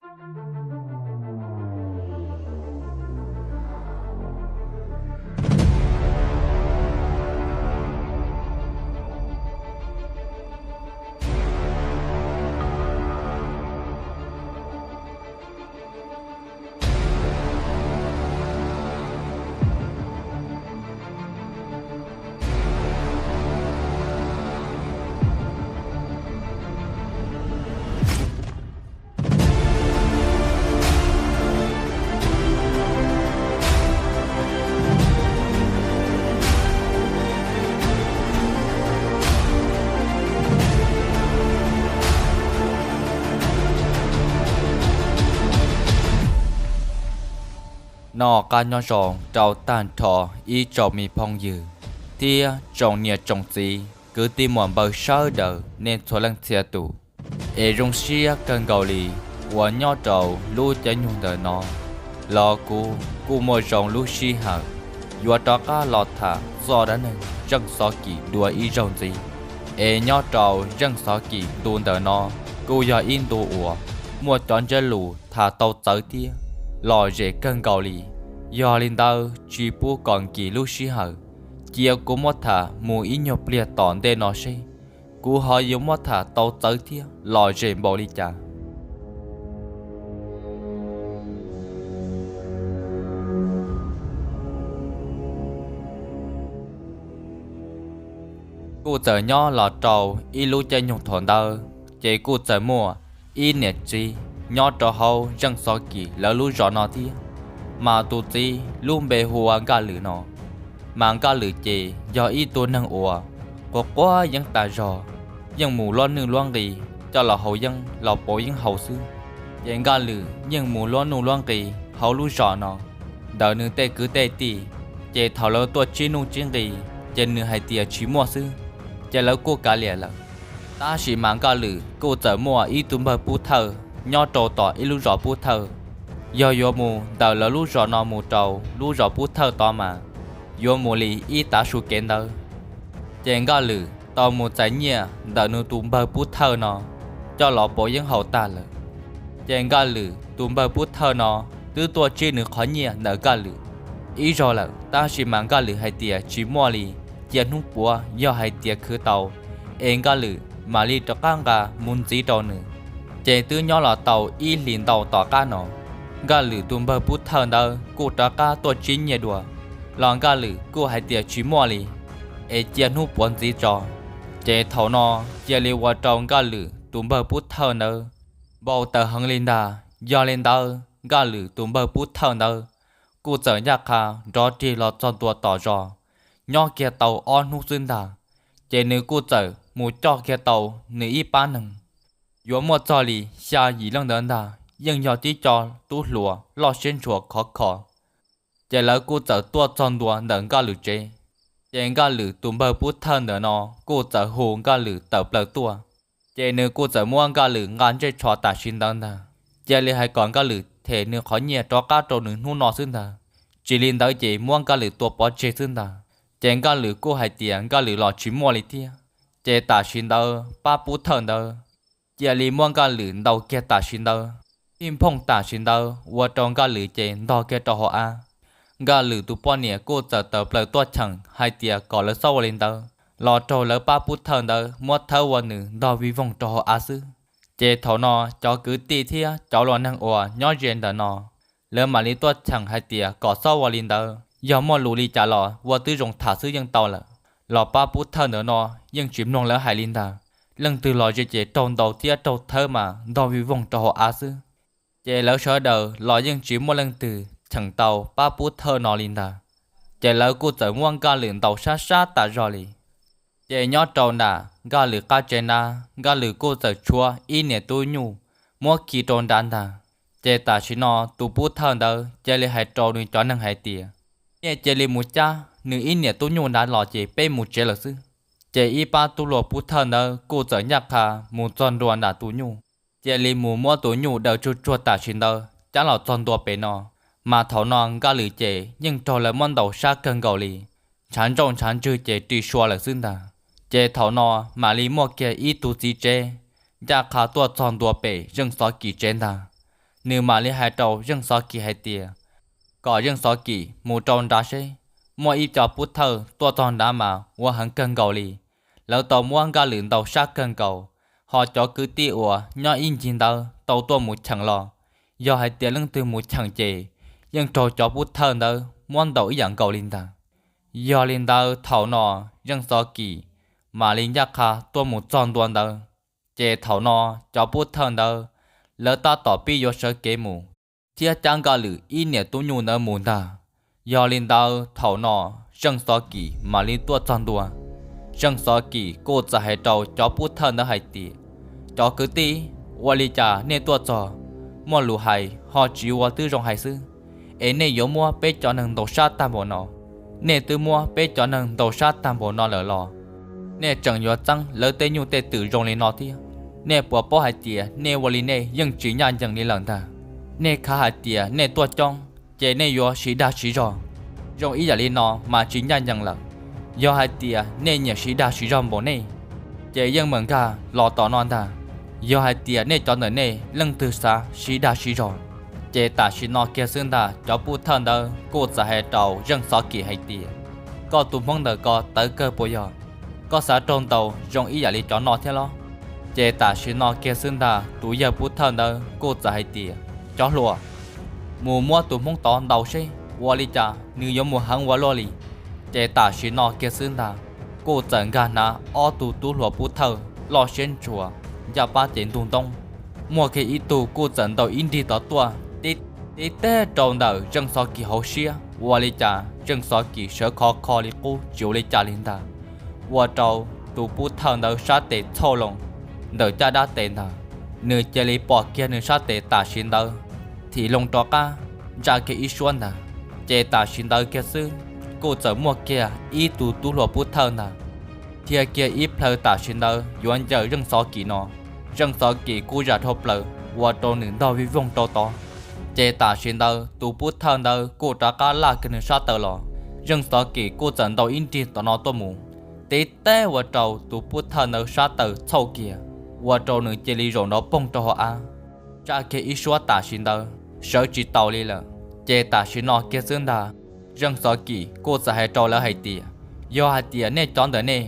Noj qab nyob zoo rau tag nrho ib tsoom me phooj ywg thiab tsoom niam tsoom txiv kwv tij muam npawg sawv daws nej txhua leej txhia tus. Es zoo siab kawg nkaus li uas nyob rau lub caij nyoog ntawm no los kuv kuj muaj zoo lub sij hawm yuav rov qab los tham txoj dab neeg Zeej Xov Kim dua ib zaug ntxiv. Es nyob rau Zeej Xov Kim ntu ntawm no kuj yog ib ntu uas muaj cov ntsiab lus tham tau txawv thiab lom zem kawg nkaus li. Yog li ntawd tsis pub kom nkim lub sij hawm, cia kuv muab tham mus ib nyuag pliag tom ntej no seb kuv ho yuav muab tham tau txawv thiab lom zem npaum li cas. Kuj txawm nyob los rau ib lub caij nyoog thaum ntawd, ces kuj txawm muaj ib niam txiv nyob rau hauv Zeej Xov Kim lawv lub zos no thiab. Mas tus txiv lub npe hu ua Nkaj Lwm no. Mas Nkaj Lwm ces yog ib tug neeg uas quav quav yeeb tas zog, yeej mus luab nwj luab nqis coj los haus yeeb los pauv yeeb haus xwb. Ces Nkaj Lwm yeej mus luab nuj luab nqis hauv lub zos no ntawm nws tej kwv tej tij, ces thaum lawv tuaj tsib nuj tsib nqis ces nws hais tias tsis muaj xwb, ces lawv kuj kav liam lawm. Tab sis mas Nkaj Lwm kuj txawm muaj ib tug npawg Pub Thawj nyob rau tom ib lub zos Pub Thawj. Yog yuav mus ntawm lawv lub zos no mus rau lub zos Pub Thawj tod mas yuav mus li ib tav su kev ntawd. Ces Nkaj Lwm tau mus txais nyiaj ntawm nws tus npawg Pub Thawj no coj los pauv yeeb haus tag lawm. Ces Nkaj Lwm tus npawg Pub Thawj no twb tuaj tsib nws qhov nyiaj ntawm Nkaj Lwm ib zaug lawm, tab sis mas Nkaj Lwm hais tias tsis muaj li, cia hnub puav yog hais tias khwv tau es Nkaj Lwm mam li rov qab nqa mus ntxiv rau nws. Ces twb nyob los tau ib hlis ntau tom qab no, Nkaj Lwm tus npawg Pub Thawj ntawd kuj rov qab tuaj tsib nyiaj dua los Nkaj Lwm kuj hais tias tsis muaj li, es cia hnub puav ntxiv tso. Ces thaum no cia li ua rau Nkaj Lwm tus npawg Pub Thawj ntawd npau taws heev li ntag. Yog li ntawd Nkaj Lwm tus npawg Pub Thawj ntawd kuj txawm ncaj qha nrov rig los txog ntua tom zos, nyob kiag tau ob hnub xwb ntag, ces nws kuj txawm mus coj kiag tau nws ib pab neeg, yuav muaj txog li xya yim leej ntawd ntag, yeej yog tib co tub hluas loj siab ntshua khov kho. Ces lawv kuj txawm tuaj txog ntua ntawm Nkaj Lwm tsev. Ces Nkaj Lwm tus npawg Pub Thawj ntawm no kuj txawm hu Nkaj Lwm tawm plaws tuaj. Ces nws kuj txawm muab Nkaj Lwm nqa ntsej tsho tam sim ntawd ntag, cia li hais kom Nkaj Lwm them nws qhov nyiaj rov qab rau nws hnub no xwb ntag, tsis li ntawd ces muab Nkaj Lwm tua pov tseg xwb ntag. Ces Nkaj Lwm kuj hais tias Nkaj Lwm los tsis muaj li thiab. Ces tam sim ntawd pab Pub Thawj ntawd cia li muab Nkaj Lwm ntaus kiag tam sim ntawd, ib phooj tam sim ntawd ua rau Nkaj Lwm ces ntog kiag rau hauv av. Nkaj Lwm tus poj niam kuj txawm tawm plaws tuaj cheem hais tias kom lawv txhob ua li ntawd, los raug lawv pab Pub Thawj ntawd muab thawb ua nws ntog vij voog rau hauv av xwb. Ces thaum no cov kwv tij thiab cov luag neeg uas nyob ze ntawm no, lawv mam li tuaj cheem hais tias kom txhob ua li ntawd, yog muaj lus li cas los ua twb zoo tham xwb yeej tau lawm. Los pab Pub Thawj ntawm no yeej tsis mloog lawv hais li ntag, leej twg los ze ces raug ntaus thiab raug thawb mas ntog vij voog rau hauv av xwb. Ces lawv sawv daws los yeej tsis muaj leej twg cheem tau pab Pub Thawj no li ntag. Ces lawv kuj txawm muab Nkaj Lwm ntaus sab sab tas zog li. Ces nyob rau nram Nkaj Lwm qab tsev nrad, Nkaj Lwm kuj txawm tshuav ib niam tub nyuj muab khi rau nrad ntag. Ces tam sim no tus Pub Thawj ntawd cia li hais rau nws cov neeg hais tias, nej cia li mus cab nws ib niam tub nyuj nrad los ces peb mus tsev lawm xwb. Ces ib pab tub hluas Pub Thawj ntawd kuj txawm ncaj qha mus txog ntua nram tus nyuj, cia li mus muab tus nyuj daws tsuag tsuag tam sim ntawd cab los txog ntua pem no. Mas thaum no Nkaj Lwm ces yeej raug lawv muab ntaus sab kawg nkaus li, ntshav ntsauj ntshav ntswg ces ris sua lawm xwb ntag. Ces thaum no mam li muaj kiag ib tug txiv tsev ncaj qha tuaj txog ntua pem Zeej Xov Kim tsev ntag. Nws mam li hais rau Zeej Xov Kis hais tias kom Zeej Xov Kis mus rau nrad seb, muaj ib co pub thawj tuaj txog nrad mas ua heev kawg nkaus li. Lawv tau muab Nkaj Lwm ntaus sab kawg nkaus, ho cov kwv tij uas nyob ib ncig ntawd tau tuaj mus cheem los, yog hais tias leej twg mus cheem ces yeej raug cov pub thawj ntawd muab ntaus ib yam nkaus li ntag. Yog li ntawd thaum no Zeej Xov Kis mam li ncaj qha tuaj mus txog ntua ntawd, ces thaum no cov pub thawj ntawd lawv tab tom pib yuav sawv kev mus thiab cab Nkaj Lwm ib niam tub nyuj ntawd mus ntag. Yog li ntawd thaum no Zeej Xov Kis mam li tuaj txog ntua. Zeej Xov Kis kuj txawm hais rau cov pub thawj ntawd hais tias, cov kwv tij, ua li cas nej tuaj txog muaj lus hais ho tsis ua twb zoo hais xwb, es nej yuav muab peb cov neeg ntaus sab tag npaum no? Nej twb muab peb cov neeg ntaus sab tag npaum no lawm los nej tseem yuav txeeb lawv tej nyuj tej twm zoo li no thiab? Nej puas paub hais tias nej ua li nej yeej tsis ncaj ncees li lawm ntag. Nej khav hais tias nej tuaj coob ces nej yuav siv dag siv zog, zoo ib yam li no mas tsis ncaj ncees lawm. Yog hais tias nej nyiam siv dag siv zog npaum nej, ces yeej meem nkag los tom no ntag. Yog hais tias nej cov ntawm nej leej twg xav siv dag siv zog, ces tam sim no kiag xwb ntag cov pub thawj ntawd kuj txawm hais rau Zeej Xov Kis hais tias, koj tus hmoob ntawm ko tawv kawg puas yog? Koj xav raug ntaus zoo ib yam li cov no thiab los? Ces tam sim no kiag xwb ntag tus yawg pub thawj ntawd kuj txawm hais tias, cov hluas, mus muab tus hmoob tod ntaus seb ua li cas nws yuav mus heev ua luaj li. Ces tam sim no kiag xwb ntag kuj txawm nkag hnav ob tug tub hluas pub thawj loj siab ntshua, ncaj pab ces ntug ntoob, muaj kiag ib tug kuj txawm ntaus ib nrig tod tuaj tib teb rau ntawm Zeej Xov Kis hauv siab, ua li cas Zeej Xov Kis sawv khov kho li qub tsis ua li cas li ntag, ua rau tus pub thawj ntawd sab tes txhauj loo ntawm caj dab tes ntag. Nws cia li pom kiag nws sab tes tam sim ntawd thim loo rov qab ntsaj kiag ib suab ntag. Ces tam sim ntawd kiag xwb kuj txawm muaj kiag ib tug tub hluas pub thawj ntag thiab kiag ib plhaw tam sim ntawd yuav ncaws Zeej Xov Kis no. Zeej Xov Kis kuj zam dhau plaws ua rau nws ntog vij voog rau tod. Ces tam sim ntawd tus pub thawj ntawd kuj rov qab laj kiag nws sab taw los, Zeej Xov Kis kuj txawm ntaus ib nrig tom no tuaj mus tib teb ua rau tus pub thawj ntawd sab taw txhauj kiag, ua rau nws cia li zaum nrov poog rau hauv av, ntsaj kiag ib suab tam sim ntawd sawv tsis taus li lawm. Ces tam sim no kiag xwb ntag Zeej Xov Kis kuj txawm hais rau lawv hais tias, yog hais tias nej cov ntawm nej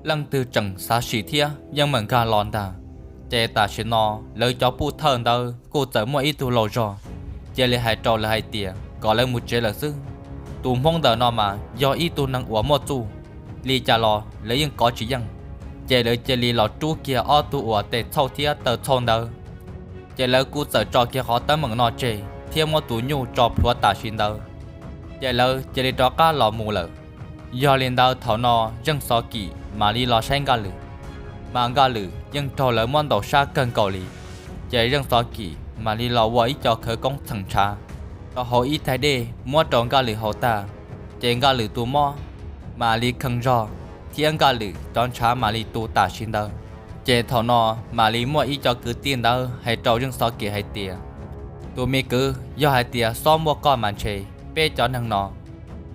leej twg tseem xav sim thiab yeej meem nkag los ntag. Ces tam sim no lawv cov pub thawj ntawd kuj txawm muaj ib tug laus zog cia li hais rau lawv hais tias kom lawv mus tsev lawm xwb. Tus hmoob ntawm no mas yog ib tug neeg uas muaj txuj li cas los lawv yeej kov tsis yeej. Ces lawv cia li los rub kiag ob tug uas tes txhauj thiab taw txhauj ntawd, ces lawv kuj txawm tso kiag qhov teeb meem no tseg thiab muab tus nyuj tso plhuav tam sim ntawd, ces lawv cia li rov qab los mus lawm. Yog li ntawd thaum no Zeej Xov Kis mam li los saib Nkaj Lwm, mas Nkaj Lwm yeej raug lawv muab ntaus sab kawg nkaus li. Ces Zeej Xov Kis mam li los ua ib co khawv koob txheem ntshav rau hauv ib taig dej muab rau Nkaj Lwm haus tag, ces Nkaj Lwm tus mob mam li kheev zog, thiab Nkaj Lwm cov ntshav mam li tu tam sim ntawd. Ces thaum no mam li muaj ib co kwv tij ntawd hais rau Zeej Xov Kis hais tias, tus me kwv, yog hais tias xob muaj koj mas ntshe peb cov neeg no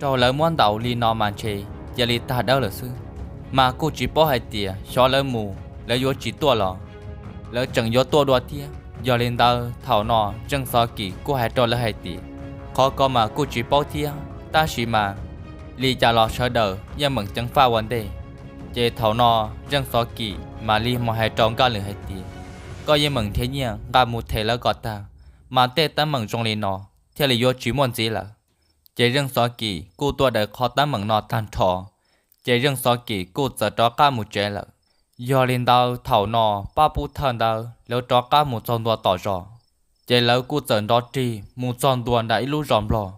raug lawv muab ntaus li no mas ntshe cia li tag dawb lawm xwb. Mas kuj tsis paub hais tias xyov lawv mus lawv yuav tsis tuaj los lawv tseem yuav tuaj dua thiab. Yog li ntawd thaum no Zeej Xov Kis kuj hais rau lawv hais tias, qhov ko mas kuj tsis paub thiab, tab sis mas li cas los sawv daws yeej meem ceev faj ua ntej. Ces thaum no Zeej Xov Kis mam li mus hais rau Nkaj Lwm hais tias, koj yeej meem nrhiav nyiaj nqa mus them lawv kom tag, mas tej teeb meem zoo li no thiaj li yuav tsis muaj ntxiv lawm. Ces Zeej Xov Kis kuj tuaj daws qhov teeb meem no tag nrho, ces Zeej Xov Kis kuj txawm rov qab mus tsev lawm. Yog li ntawd thaum no pab pub thawj ntawd lawv rov qab mus txog ntua tom zos, ces lawv kuj txawm nrov rig mus txog ntua nram ib lub zos nplog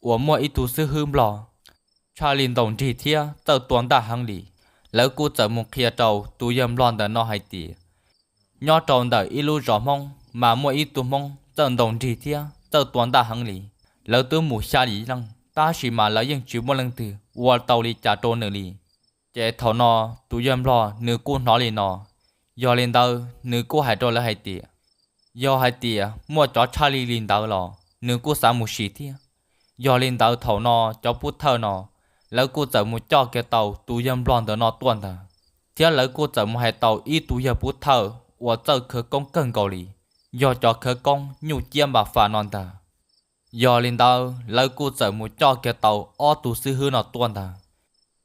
uas muaj ib tug xib hwb nplog tshaj li ntaus nrig thiab txawj tua ntaj heev li. Lawv kuj txawm mus qhia rau tus yawg nplog ntawm no hais tias, nyob rau ntawm ib lub zos Hmoob mas muaj ib tug Hmoob txawj ntaus nrig thiab txawj tua ntaj heev li. Lawv twb mus xya yim leej tab sis mas lawv yeej tsis muaj leej twg ua tau li cas rau nws li. Ces thaum no tus yawg nplog nws kuj hnov li no, yog li ntawd nws kuj hais rau lawv hais tias, yog hais tias muaj cov tshaj li li ntawd los nws kuj xav mus sim thiab. Yog li ntawd thaum no cov pub thawj no lawv kuj txawm mus coj kiag tau tus yawg nplog ntawm no tuaj ntag, thiab lawv kuj txawm mus hais tau ib tug yawg pub thawj uas txawj khawv koob kawg nkaus li. yog cov khawv koob nyuj ciab npa fas no ntag. Yog li ntawd lawv kuj txawm mus coj kiag tau ob tug xib hwb no tuaj ntag.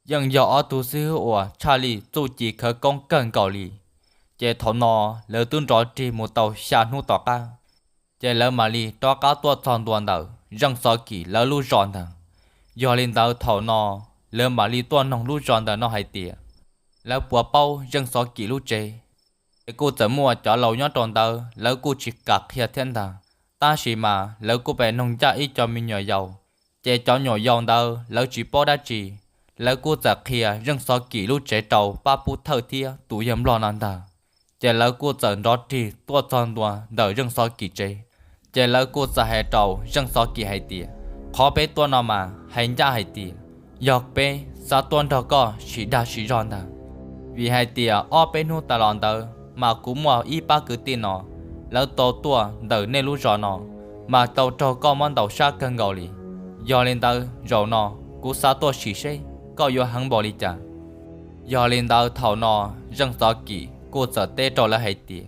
Yeej yog ob tug xib hwb uas tshaj li txuj ci khawv koob kawg nkaus li. Ces thaum no lawv twb nrov rig mus tau xya hnub tom qab, ces lawv mam li rov qab tuaj txog ntua ntawm Zeej Xov Kim lawv lub zos ntag. Yog li ntawd thaum no lawv mam li tuaj noog lub zos ntawm no hais tias lawv puas paub Zeej Xov Kim lub tsev. Ces kuj txawm muaj cov laus nyob rau ntawd lawv kuj tsis kam qhia thiab ntag, tab sis mas lawv kuj pem noog ncaj ib co me nyuam yaus. Ces cov nyuam yaus ntawd lawv tsis paub dab tsi, lawv kuj txawm qhia Zeej Xov Kim lub tsev rau pab pub thawj thiab tus yawg nplog no ntag. Ces lawv kuj txawm nrov rig tuaj txog ntua ntawm Zeej Xov Kim tsev. Ces lawv kuj txawm hais rau Zeej Xov Kim hais tias, qhov peb tuaj no mas hais ncaj hais tias yog peb xav tuaj nrog koj sib dag sib zog ntag. Vim hais tias ob peb hnub tas los ntawd mas kuv muaj ib pab kwv tij no, lawv tau tuaj ntawm nej lub zos no, mas tau raug koj muab ntaus sab kawg nkaus li. Yog li ntawd zaum no kuv xav tuaj sim seb koj yuav heev npaum li cas. Yog li ntawd thaum no Zeej Xov Kim kuj txawm teb rau lawv hais tias,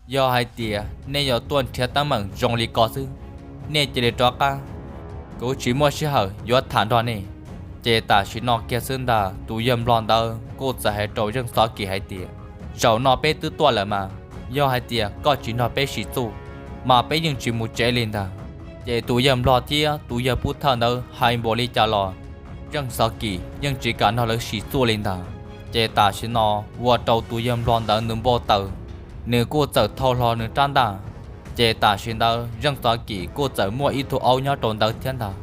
yog hais tias nej yuav tuaj nrhiav teeb meem zoo li ko xwb, nej cia li rov qab, kuv tsis muaj sij hawm yuav tham nrog nej. Ces tam sim no kiag xwb ntag tus yawg nplog ntawd kuj txawm hais rau Zeej Xov Kim hais tias, zaum no peb twb tuaj lawm mas, yog hais tias koj tsis nrog peb sim txuj, mas peb yeej tsis mus tsev li ntag. Ces tus yawg nplog thiab tus yawg pub thawj ntawd hais npaum li cas los Zeej Xov Kim yeej tsis kam nrog lawv sim txuj li ntag. Ces tam sim no ua rau tus yawg nplog ntawd nws npau taws, nws kuj txawm thau hlo nws rab ntaj. Ces tam sim ntawd Zeej Xov Kim kuj txawm muaj ib tug aub nyob rau ntawd thiab ntag.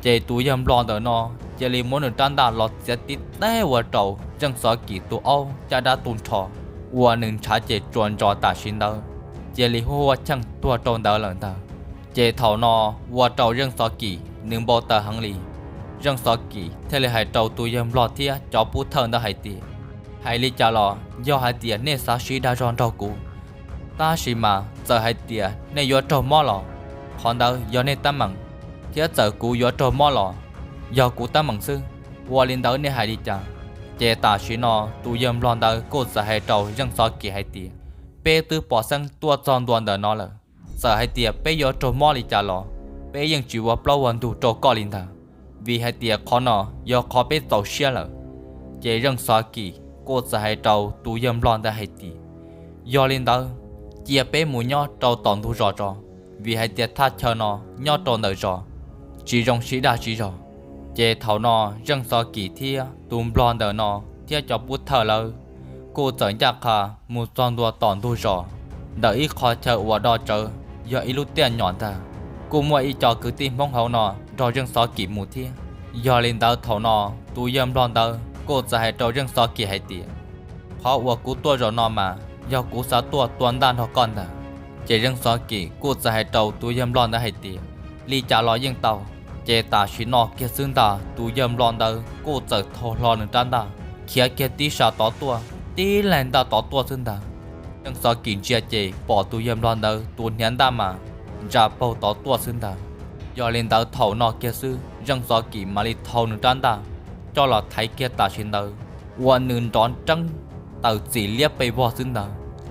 Ces tus yawg nplog ntawm no cia li muab nws rab ntaj los txiav tib teg ua rau Zeej Xov Kim tus aub caj dab tu nrho, ua nws ntshav ces tsuas ntsos tam sim ntawd cia li huab huab cheej tuag rau ntawd lawm ntag. Ces thaum no ua rau Zeej Xov Kim nws npau taws heev li. Zeej Xov Kim thiaj li hais rau tus yawg nplog thiab cov pub thawj ntawd hais tias, hais li cas los yog hais tias nej xav sib dag zog nrog kuv, tab sis mas txawm hais tias nej yuav raug mob los qhov ntawd yog nej teeb meem, thiab txawm kuv yuav raug mob los yog kuv teeb meem xwb. Ua li ntawd nej hais li cas? Ces tam sim no tus yawg nplog ntawd kuj txawm hais rau Zeej Xov Kim hais tias, peb twb pom xeeb tuaj txog ntua ntawm no lawm, txawm hais tias peb yuav raug mob li cas los peb yeej tsis ua plaub ua ntug rau koj li ntag, vim hais tias qhov no yog qhov peb txaus siab lawm. Ces Zeej Xov Kim kuj txawm hais rau tus yawg nplog ntawd hais tias, yog li ntawd cia peb mus nyob rau tom ntug zos tso, vim hais tias thaj chaw no nyob rau ntawm zos tsis zoo sib dag sib zog. Ces thaum no Zeej Xov Kim thiab tus nplog ntawm no thiab cov pub thawj lawv kuj txawm ncaj qha mus txog ntua tom ntug zos, ntawm ib qho chaw uas do tsawv yog ib lub tiaj nyom ntag. Kuj muaj ib co kwv tij Hmoob hauv no nrog Zeej Xov Kim mus thiab. Yog li ntawd thaum no tus yawg nplog ntawd kuj txawm hais rau Zeej Xov Kim hais tias, qhov uas kuv tuaj zaum no mas yog kuv xav tuaj tua ntaj nrog koj ntag. Ces Zeej Xov Kim kuj txawm hais rau tus yawg nplog ntawd hais tias, li cas los yeej tau. Ces tam sim no kiag xwb ntag tus yawg nplog ntawd kuj txawm thau hlo nws rab ntaj khiav kiag tib sab tod tuaj, tib leeg ntaj tod tuaj xwb ntag. Zeej Xov Kim ntsia ces pom tus yawg nplog ntawd tus hniav ntaj mas ntsa paug tod tuaj xwb ntag. Yog li ntawd thaum no kiag xwb Zeej Xov Kim mam li thau nws rab ntaj coj los thaiv kiag tam sim ntawd, ua nws nrov nreeb taws txim liab pes vog xwb ntag.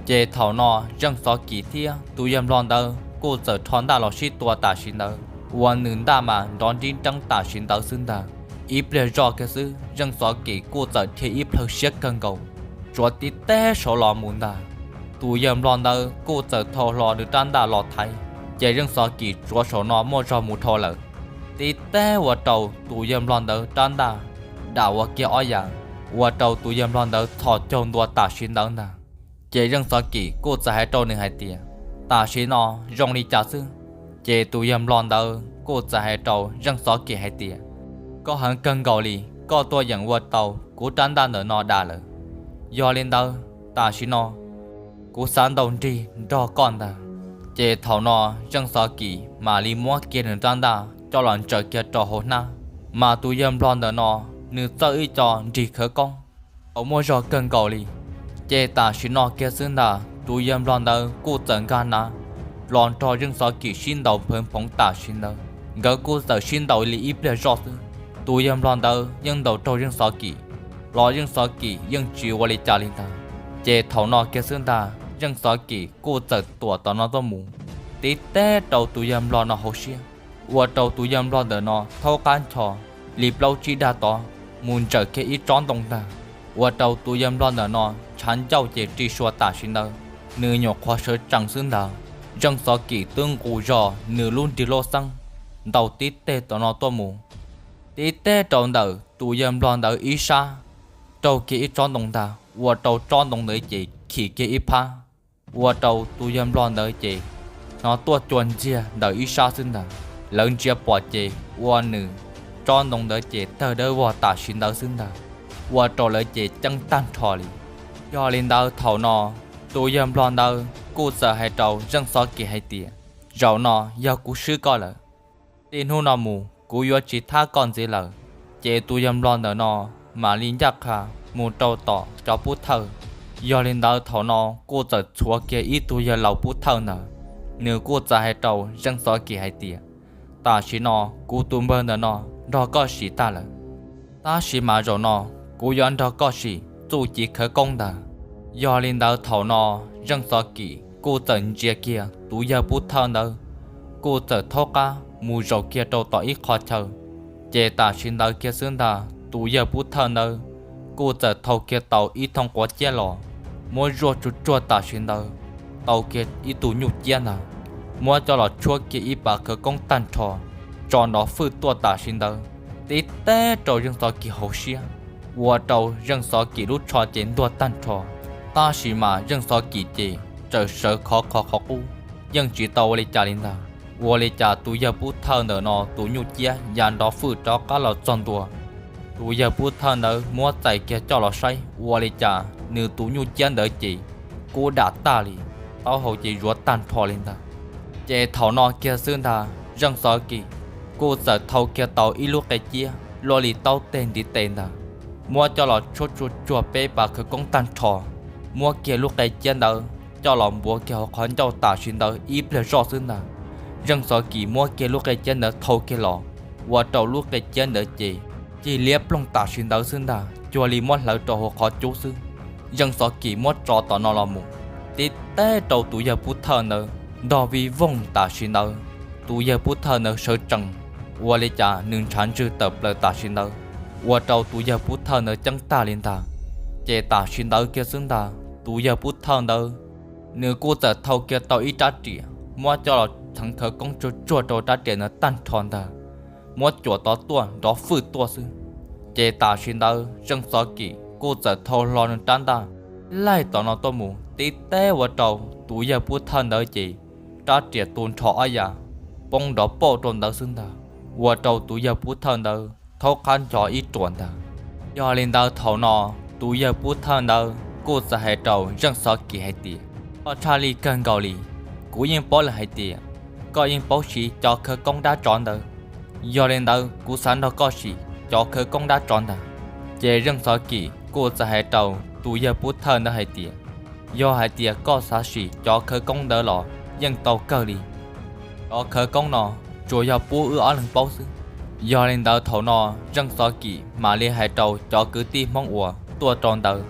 Ces thaum no Zeej Xov Kim thiab tus yawg nplog ntawd kuj txawm rho ntaj los sib tua tam sim ntawd, ua nws ntaj mas nrov nrib nreeb tam sim ntawd xwb ntag. Ib pliag zoj kiag xwb Zeej Xov Kim kuj txawm dhia ib plhaw siab kawg nkaus, tsuav tib teg saud los mus ntag. Tus yawg nplog ntawd kuj txawm thau hlo nws rab ntaj los thaiv, ces Zeej Xov Kim tsuav saum no muaj zog mus dhau lawm. Tib teg ua rau tus yawg nplog ntawd rab ntaj dam ua kiag ob yam, ua rau tus yawg nplog ntawd txhos caug ntua tam sim ntawd ntag. Ces Zeej Xov Kim kuj txawm hais rau nws hais tias, tam sim no zoo li cas xwb? Ces tus yawg nplog ntawd kuj txawm hais rau Zeej Xov Kim hais tias, koj heev kawg nkaus li, koj tuaj yeem ua tau kuv rab ntaj ntawm no dam lawm. Yog li ntawd tam sim no kuv xav ntaus nrig nrog koj ntag. Ces thaum no Zeej Xov Kim mam li muab kiag nws rab ntaj coj los ntsaws kiag rau hauv hnab, mas tus yawg nplog ntawm no nws txawj ib co nrig khawv koob tau muaj zog kawg nkaus li. Ces tam sim no kiag xwb ntag tus yawg nplog ntawd kuj txawm nkag nav los nrog Zeej Xov Kim sib ntaus nphawv phoov tam sim ntawd. Nkawd kuj txawm sib ntaus li ib pliag zoj xwb, tus yawg nplog ntawd yeej ntaus raug Zeej Xov Kim los Zeej Xov Kim yeej tsis ua li cas li ntag. Ces thaum no kiag xwb ntag Zeej Xov Kim kuj txawm tuam tom no tuaj mus, tib teb rau tus yawg nplog no hauv siab, ua rau tus yawg nplog ntawm no thaub qab ncho li plaub tsib dag tod mus ntsawm kiag ib tsob ntoo ntag, ua rau tus yawg nplog ntawm no ntshav ncauj ces ri sua tam sim ntawd, nws nyuam qhuav sawv tsees xwb ntag, Zeej Xov Kim twb nqus zog nws lub nrig loj xeeb ntaus tib teg tom no tuaj mus, tib teb rau ntawm tus yawg nplog ntawd ib sab, raug kiag ib tsob ntoo ntag, ua rau tsob ntoo ntawd ces khim kiag ib phab, ua rau tus yawg nplog ntawd ces hnov tuaj cua ntxiag ntawm ib sab xwb ntag. Lawv ntsia pom ces ua nws tsob ntoo ntawd ces tawg dawb vog tam sim ntawd xwb ntag, ua rau lawv ces ceeb tag nrho li. Yog li ntawd thaum no tus yawg nplog ntawd kuj txawm hais rau Zeej Xov Kim hais tias, zaum no yog kuv swb koj lawm, txij hnub no mus kuv yuav tsis thab koj ntxiv lawm. Ces tus yawg nplog ntawm no mam li ncaj qha mus rau tom cov pub thawj. Yog li ntawd thaum no kuj txawm txhuav kiag ib tug yawg laus pub thawj ntawd, nws kuj txawm hais rau Zeej Xov Kim hais tias, tam sim no kuv tus npawg ntawm no nrog koj sim tag lawm, tab sis mas zaum no kuv yuav nrog koj sim txuj ci khawv koob ntag. Yog li ntawd thaum no Zeej Xov Kim kuj txawm ntsia kiag tus yawg pub thawj ntawd, kuj txawm thaub qab mus zaum kiag rau tom ib qho chaw. Ces tam sim ntawd kiag xwb ntag tus yawg pub thawj ntawd kuj txawm thau kiag tau ib thooj quav ciab los, muab zuaj tsuag tsuag tam sim ntawd tau kiag ib tug nyuj ciab ntag, muab coj los tshuab kiag ib pas khawv koob tag nrho, tso nrov fwj tuaj tam sim ntawd, tib teb rau Zeej Xov Kim hauv siab, ua rau Zeej Xov Kim lub tsho ces ntuag tag nrho. Tab sis mas Zeej Xov Kim ces txawm sawv khov kho qhov qub, yeej tsis tau ua li cas li ntag. Ua li cas tus yawg pub thawj ntawm no tus nyuj ciab ya nrov fwj rov qab los txog ntua. Tus yawg pub thawj ntawd muab txais kiag coj los saib, ua li cas nws tus nyuj ciab ntawd ces kub dam tag li, taub hau ces zuav tag nrho li ntag. Ces thaum no kiag xwb ntag Zeej Xov Kim kuj txawm thau kiag tau ib lub qe ciab luaj li taub teg ntiv tes ntag, muab coj los tshuab tsuag tsuag peb pas khawv koob tag nrho, muab kiag lub qe ciab ntawd coj los npuav kiag hauv qhov ncauj tam sim ntawd ib pliag zoj xwb ntag. Zeej Xov Kim muab kiag lub qe ciab ntawd thau kiag los, ua rau lub qe ciab ntawd ces cig liab ploog tam sim ntawd xwb ntag, cuag li muab hlawv rau hauv qhov cub xwb. Zeej Xov Kim muab tso tom no los mus, tib teb rau tus yawg pub thawj ntawd nrog vij voog tam sim ntawd. Tus yawg pub thawj ntawd sawv tsees, ua li cas nws ntshav ntswg tawm plaws tam sim ntawd, ua rau tus yawg pub thawj ntawd ceeb tag li ntag. Ces tam sim ntawd kiag xwb ntag tus yawg pub thawj ntawd, nws kuj txawm thau kiag tau ib rab riam, muab coj los txheev khawv koob tsuag tsuag rau rab riam ntawd tag nrho ntag, muab cuam tod tuaj nrov fwj tuaj xwb. Ces tam sim ntawd Zeej Xov Kim kuj txawm thau hlo nws rab ntaj laij tom no tuaj mus, tib teb ua rau tus yawg pub thawj ntawd ces rab riam tu nrho ob yam, poob nrov pauj rau ntawd xwb ntag, ua rau tus yawg pub thawj ntawd thaub qab ncho ib ruam ntag. Yog li ntawd thaum no tus yawg pub thawj ntawd kuj txawm hais rau Zeej Xov Kim hais tias, koj tshaj lij kawg nkaus li, kuv yeej paub lawm hais tias koj yeej paub siv cov khawv koob dab tsov ntawd. Yog li ntawd kuv xav nrog koj sim cov khawv koob dab tsov ntag. Ces Zeej Xov Kim kuj txawm hais rau tus yawg pub thawj ntawd hais tias, yog hais tias koj xav sim cov khawv koob ntawd los yeej tau kawg li. Cov khawv koob no tsuas yog pub wb ob leeg paub xwb. Yog li ntawd thaum no Zeej Xov Kim mam li hais rau cov kwv tij Hmoob uas tuaj rau ntawd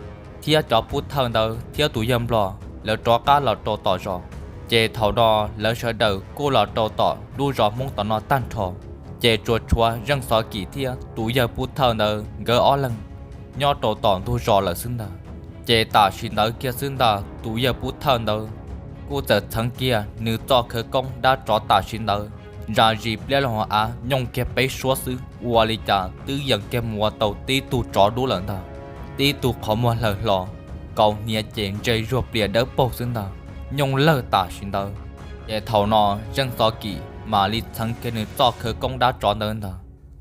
thiab cov pub thawj ntawd thiab tus yawg nplog lawv rov qab los rau tom zos. Ces thaum no lawv sawv daws kuj los rau tom lub zos Hmoob tom no tag nrho. Ces tsuas tshuav Zeej Xov Kim thiab tus yawg pub thawj ntawd nkawd ob leeg nyob rau tom ntug zos lawm xwb ntag. Ces tam sim ntawd kiag xwb ntag tus yawg pub thawj ntawd kuj txawm txheev kiag nws txoj khawv koob dab tsov tam sim ntawd, zam zis pliab loo hauv av nyooj kiag peb suab xwb ua li cas twb yees kiag mus ua tau tib tug tsov dub lawm ntag. Tib tug qhov muag hlawm hlo, kaus hniav ces ntse zuag plias dawb paug xwb ntag, nyooj lawg tam sim ntawd. Ces thaum no Zeej Xov Kim mam li txheev kiag nws txoj khawv koob dab tsov ntawd ntag.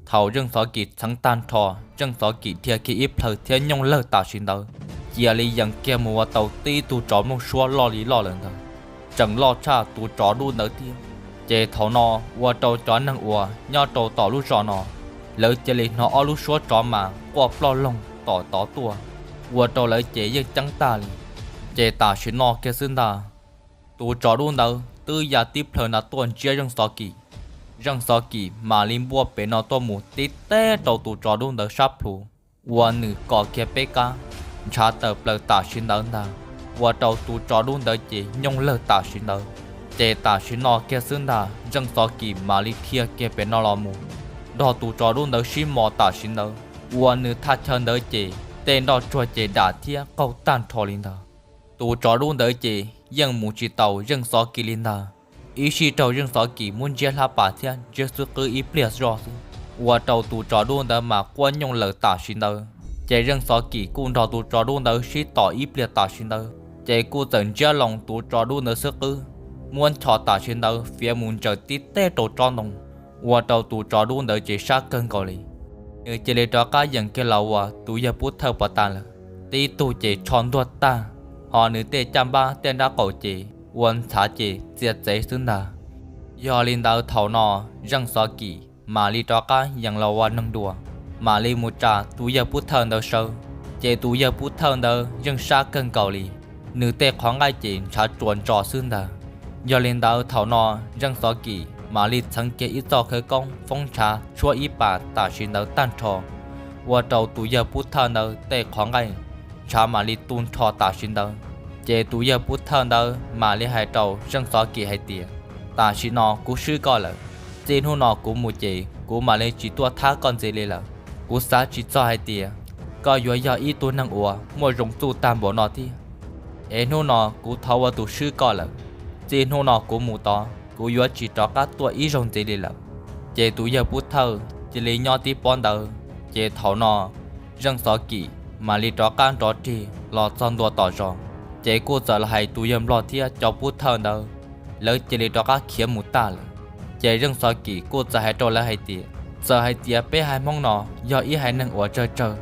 Thaum Zeej Xov Kim txheev tag nrho, Zeej Xov Kim dhia kiag ib plhaw thiab nyooj lawg tam sim ntawd, cia li yees kiag mus ua tau tib tug tsov nplooj suab loj li loj lawm ntag, tseem loj tshaj tus tsov dub ntawd thiab. Ces thaum no ua rau cov neeg uas nyob rau tom lub zos no, lawv cia li hnov ob lub suab tsov mas quaj ploj loog tom tod tuaj, ua rau lawv ces yeej ceeb tag li. Ces tam sim no kiag xwb ntag, tus tsov dub ntawd twb ya tib plhaw nta tuaj ntsiab Zeej Xov Kim. Zeej Xov Kim mam li npuaj pem no tuaj mus tib teb rau tus tsov dub ntawd sab plhu, ua nws kom kiag peb kab ntshav tawm plaws tam sim ntawd ntag, ua rau tus tsov dub ntawd ces nyooj lawg tam sim ntawd. Ces tam sim no kiag xwb ntag Zeej Xov Kim mam li dhia kiag pem no los mus nrog tus tsov dub ntawd sib mos tam sim ntawd, uas nws thaj chaw ntawd ces tej nroj tsuag ces dam thiab qaug tag nrho li ntag. Tus tsov dub ntawd ces yeej mus tsis tau Zeej Xov Kim li ntag, ib sij raug Zeej Xov Kim muab ntsiab hlab pas thiab ntsiab xub qwb ib pliag zoj xwb, ua rau tus tsov dub ntawd mas quaj nyooj lawm tam sim ntawd. Ces Zeej Xov Kim kuj nrog tus tsov dub ntawd sib tom ib pliag tam sim ntawd, ces kuj txawm ntsiab loo tus tsov dub ntawd xub qwb, muab nchos tam sim ntawd fiav mus ntsaws tib teg rau tsob ntoo, ua rau tus tsov dub ntawd ces sab kawg nkaus li. Nws cia li rov qab yeem kiag los ua tus yawg pub thawj pov tas lawm. Tib tug ces tsho ntuag tag, ho nws tej caj npab tej nrab qaum ces ua ntxhav ces txias txev xwb ntag. Yog li ntawd thaum no Zeej Xov Kim mam li rov qab yeem los ua neeg dua, mam li mus tsa tus yawg pub thawj ntawd sawv. Ces tus yawg pub thawj ntawd yeej sab kawg nkaus li, nws tej qhov nqaij ces ntshav tsuas ntsos xwb ntag. Yog li ntawd thaum no Zeej Xov Kim mam li txheev kiag ib txoj khawv koob foob ntshav tshuab ib pas tam sim ntawd tag nrho, ua rau tus yawg pub thawj ntawd tej qhov nqaij ntshav mam li tu nrho tam sim ntawd. Ces tus yawg pub thawj ntawd mam li hais rau Zeej Xov Kim hais tias, tam sim no kuv swb koj lawm, txij hnub no kuv mus ces kuv mam li tsis tuaj thab koj ntxiv li lawm. Kuv xav tsis txog hais tias koj yuav yog ib tug neeg uas muaj zoo txuj tag npaum no thiab. Es hnub no kuv thov ua tus swb koj lawm, txij hnub no kuv mus tod kuv yuav tsis rov qab tuaj ib zaug ntxiv li lawm. Ces tus yawg pub thawj cia li nyob tib pob ntawd. Ces thaum no Zeej Xov Kim mam li rov qab nrov rig los txog ntua tom zos, ces kuj txawm los hais tus yawg nplog thiab cov pub thawj ntawd, lawv cia li rov qab khiav mus tag lawm. Ces Zeej Xov Kim kuj txawm hais rau lawv hais tias, txawm hais tias peb haiv Hmoob no yog ib haiv neeg uas tsawg tsawg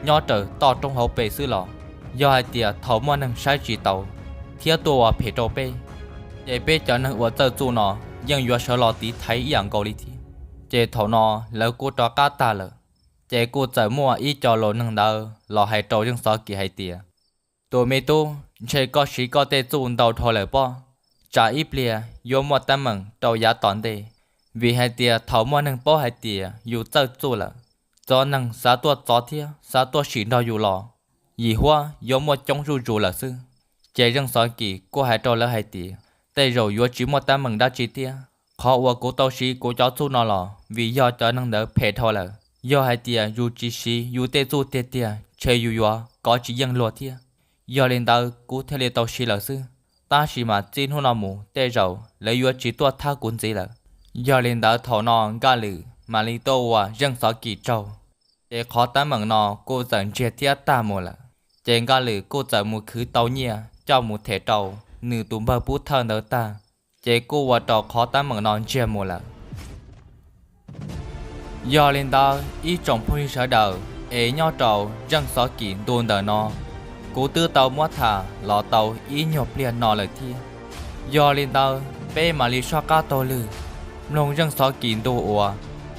nyob raws toj roob hauv pes xwb los, yog hais tias thaum muaj neeg saib tsis taus thiab tuaj ua phem rau peb, ces peb cov neeg uas txawj txuj no yeej yuav sawv los tiv thaiv ib yam nkaus li thiab. Ces thaum no lawv kuj rov qab tag lawm. Ces kuj txawm muaj ib co laus neeg ntawd los hais rau Zeej Xov Kim hais tias, tus me tub, ntshe koj siv koj tej txuj ntau dhau lawm pob, tsam ib pliag yuav muaj teeb meem rau yav tom ntej. Vim hais tias thaum muaj neeg paub hais tias yus txawj txuj lawm, cov neeg xav tuaj txov thiab xav tuaj sim nrog yus los, yim huab yuav muaj coob zuj zus lawm xwb. Ces Zeej Xov Kim kuj hais rau lawv hais tias, tej zaum yuav tsis muaj teeb meem dab tsi thiab. Qhov uas kuv tau siv kuv cov txuj no los vim yog cov neeg ntawd phem dhau lawm. Yog hais tias yus tsis siv yus tej txuj tiag tiag ntshe yus yuav kov tsis yeej luag thiab. Yog li ntawd kuv thiaj li tau siv lawm xwb. Tab sis mas txij hnub no mus tej zaum lawv yuav tsis tuaj thab kuv ntxiv lawm. Yog li ntawd thaum no Nkaj Lwm mam li tuaj ua Zeej Xov Kim tsaug, ces qhov teeb meem no kuj txawm ntsiag thiab tag mus lawm. Ces Nkaj Lwm kuj txawm mus khwv tau nyiaj coj mus them rau nws tus npawg pub thawj ntawd tag, ces kuj ua rau qhov teeb meem no ntsiag mus lawm. Yog li ntawd ib tsoom phooj ywg sawv daws, es nyob rau Zeej Xov Kim ntu ntawm no, kuv twb tau muab tham los tau ib nyuag pliag no lawm thiab. Yog li ntawd peb mam li soj qab taug lw mloog Zeej Xov Kim ntu uas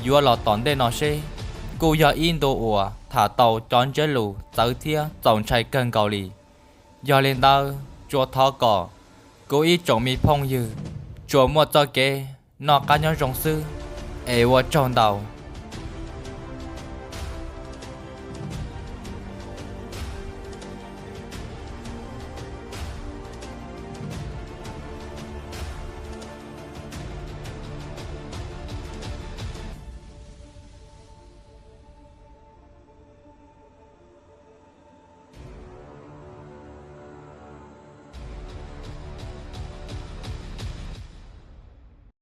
yuav los tom ntej no seb, kuj yog ib ntu uas tham tau cov ntsiab lus txawv thiab txaus ntshai kawg nkaus li. Yog li ntawd tsuas thov kom kuv ib tsoom me phooj ywg tsuas muaj txoj kev noj qab nyob zoo xwb, es ua tsaug ntau.